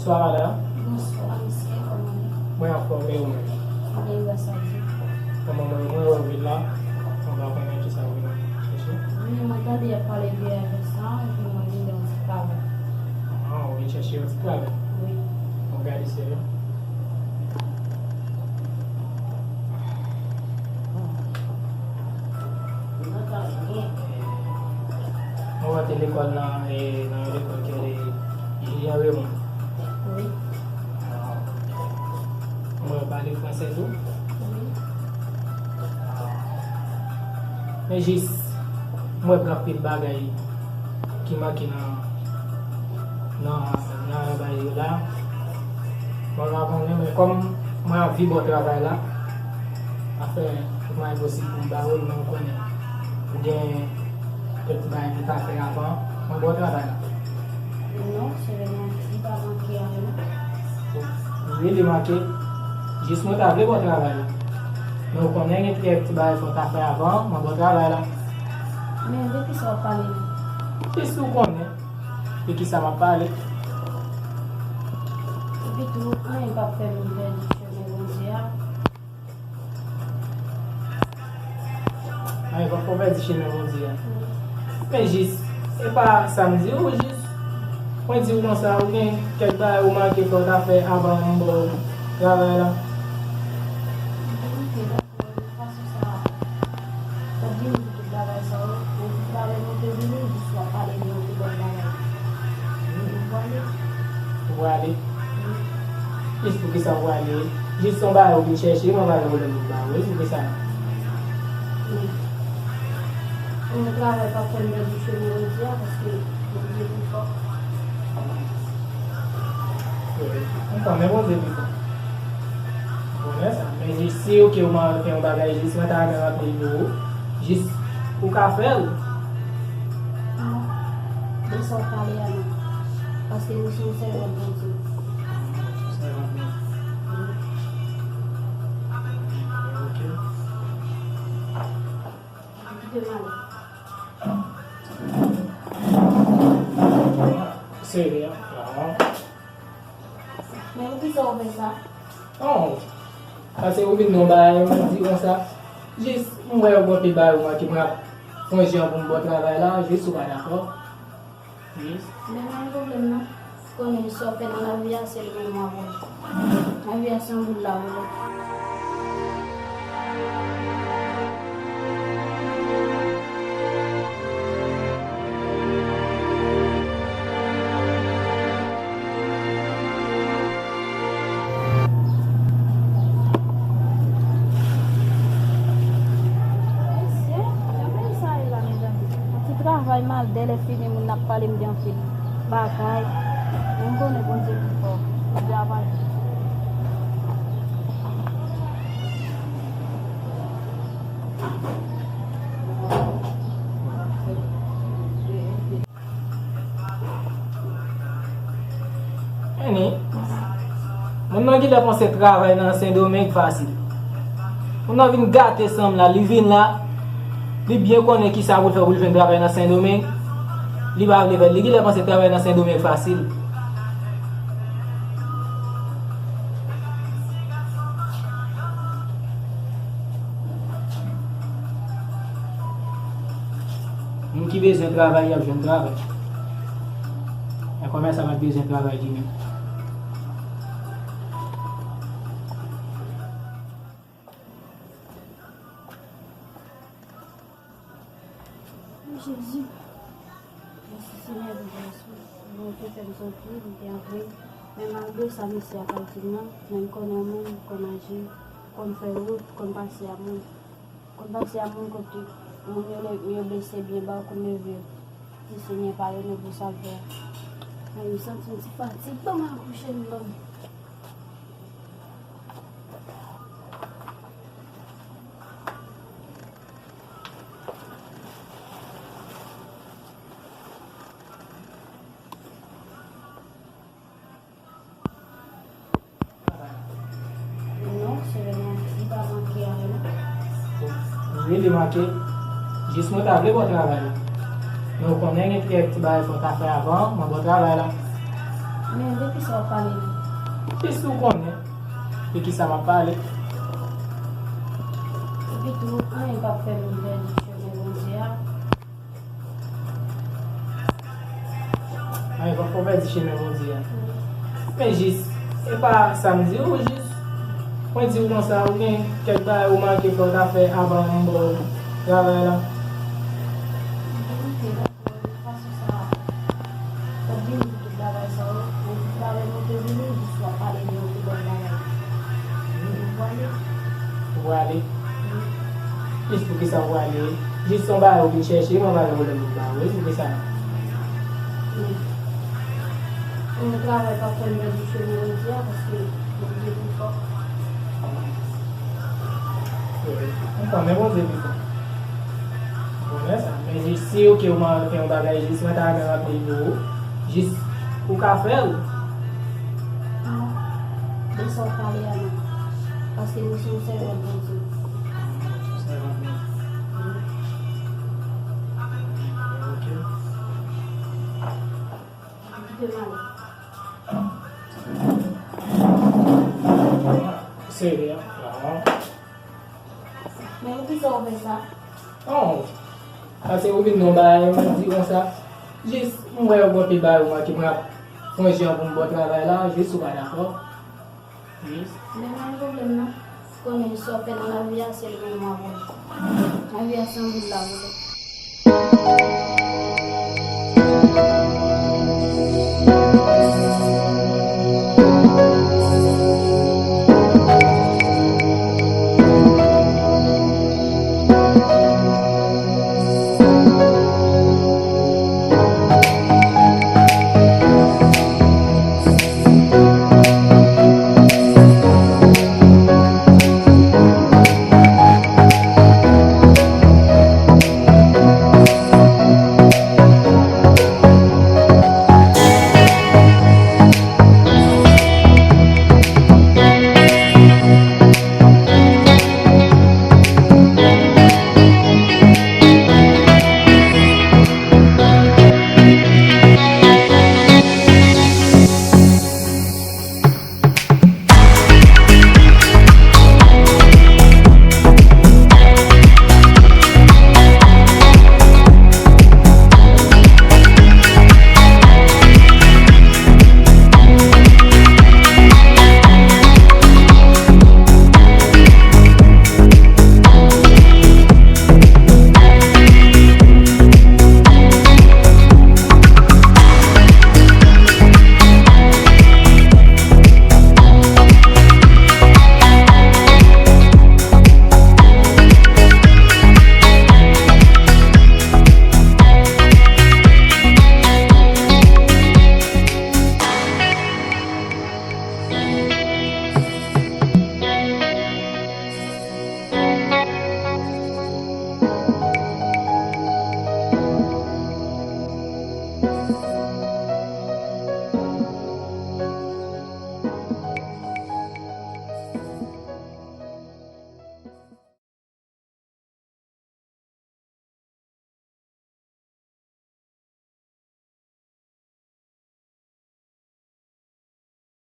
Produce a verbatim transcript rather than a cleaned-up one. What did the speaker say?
Bonswa, madanm. Bonswa, mesye, kòman w ye? Mwen anfòm, e ou menm? Byen, gras a Dye. Kòman mwen, mwen wè w vin la, mwen pa konnen kisa w vin chèche. Wi, mwen tande y ap pale de ajans lan, epi mwen vin yon ti travay. Ah, ou vin chèche yon ti travay? Wi. Bon, gade serye. Mwen wè w te lekòl nan, e, nan yon lekòl ki rele Julien Raymond. Wi. Ah. Mwen wè w pale fransè tou. Wi. Ah. Men jis, mwen wè gen anpil bagay ki manke nan, nan, nan bagay yo la. Mwen pa konnen, men kòm mwen anvi ba w travay la, m ap fè tout mwayen posib pou m ba w l, men m konnen ou gen kèk ti bagay ki w ka fè avan mwen ba w travay la. Non, se vre, m anvi pa manke anyen. Wi, li manke. Jis mwen ta vle ba w travay la. Men ou konnen gen kèk ti bagay fò w ta fè avan mwen ba w travay la. Men de kisa w ap pale menm? Jis ou konnen de kisa m ap pale. Epi tou, anyen p ap fè m pèdi chemen Bondye a. Anyen p ap fè w pèdi chemen Bondye a. Men jis, e pa sa m di w, jis, mwen di w konsa, ou gen kèk bagay ou manke fè w ta fè avan m ba w travay la. Fason sa a, w ap vin di tout bagay sa yo, epi talè nou te vini, jis w ap pale de yon pi bèl bagay. Ou prale? Ou prale? Wi. Jis poukisa ou prale? Jis yon bagay ou vin chèche, mwen pa gen pwoblèm pou m ba ou, wi, poukisa? Wi. Yon travay pa fè m pèdi chemen Bondye a, paske Bondye pi fò. Wi. M konnen Bondye pi fò. Konnen sa. Men jis si ou ke ou mande fè yon bagay jis, mwen ta renmen raple nou, jis ou ka fè l. Non. De sa w pale a non. Paske nou se yon sèvant Bondye. Sèvant Bondye. Ok. Kite m ale. Serye, an? Men poukisa w fè sa? Oh, paske ou vin nan bagay, ou di konsa. Jis, m wè ou gen anpil bagay ou manke, mwen ap pran jan pou m ba w travay la, jis ou pa dakò. Jis. Men pa gen pwoblèm non. Konnen sa w fè nan lavi a, se li menm w ap wè. Lavi a se yon boul la vole. Mesye, jan peyi sa ye la, mezanmi. Yon ti travay mal, dèlè fini, moun ap pale m de anpil bagay. Men m konnen Bondye pi fò. Bondye ap aji. Anyway, moun nan genlè panse travay nan Sendomeng fasil. Moun nan vin gate san m la, li vin la, li byen konnen kisa pou l fè pou l jwenn travay nan Sendomeng, li pa vle fè l. Li genlè panse travay nan Sendomeng fasil. Moun ki bezwen travay, y ap jwenn travay. Men kòmèsan pa t bezwen travay li menm. Jezi. Mèsi, Senyè, pou gras ou. Bondye fè m soti, m te antre. Men malgre sa, mesye a pa di m nan, men m konnen yon moun, m konn aji, m konn fè wout, m konn pase a moun. M konn pase a moun kote moun yo le-, yo blese byen ba, ou konn leve yo. Di Senyè padone pou sa l fè a. Men m santi yon ti fatig, ban m akouche m dòmi. Non, se vre, m anvi pa manke anyen non. Wi, li manke. Jis mwen ta vle ba w travay la. Men ou konnen gen kèk ti bagay fò w ta fè avan mwen ba w travay la. Men de kisa w ap pale menm? Jis ou konnen de kisa m ap pale. Epi tou, anyen p ap fè m pèdi chemen Bondye a. Anyen p ap fè w pèdi chemen Bondye a. Men jis, se pa sa m di w, jis mwen di w konsa, ou gen kèk bagay ou manke fè w ta fè avan m ba w travay la. Fason sa a, w ap vini pou tout bagay sa yo, men tout bagay mwen te vini, jis w ap pale de yon pi bèl bagay. Ou prale? Ou prale? Wi. Jis poukisa ou prale? Jis yon bagay ou vin chèche, mwen pa gen pwoblèm pou m ba ou, jis poukisa? Wi. Mwen travay pa fè m pèdi chemen Bondye a, paske Bondye pi fò. Wi. M konnen Bondye pi fò. M konnen sa. Men jis si ou ke ou mande fè yon bagay jis, mwen ta renmen rantre pou ou. Jis ou ka fè l. Non. De sa w pale a non. Paske nou se yon sèvant Bondye. Yon sèvant Bondye. Ok. Kite m ale. Serye, non. Men poukisa w fè sa? Non. Pase ou vin nan bagay, mwen di konsa. Jis, mwen wè yon pil bagay ou manke, mwen ap fè yon jan pou m ba w travay la, jis ou pa dakò. Jis. Men pa gen pwoblèm non. Konnen sa w fè nan lavi a, se l menm w ap wè. Lavi a se yon vil la pou lòt.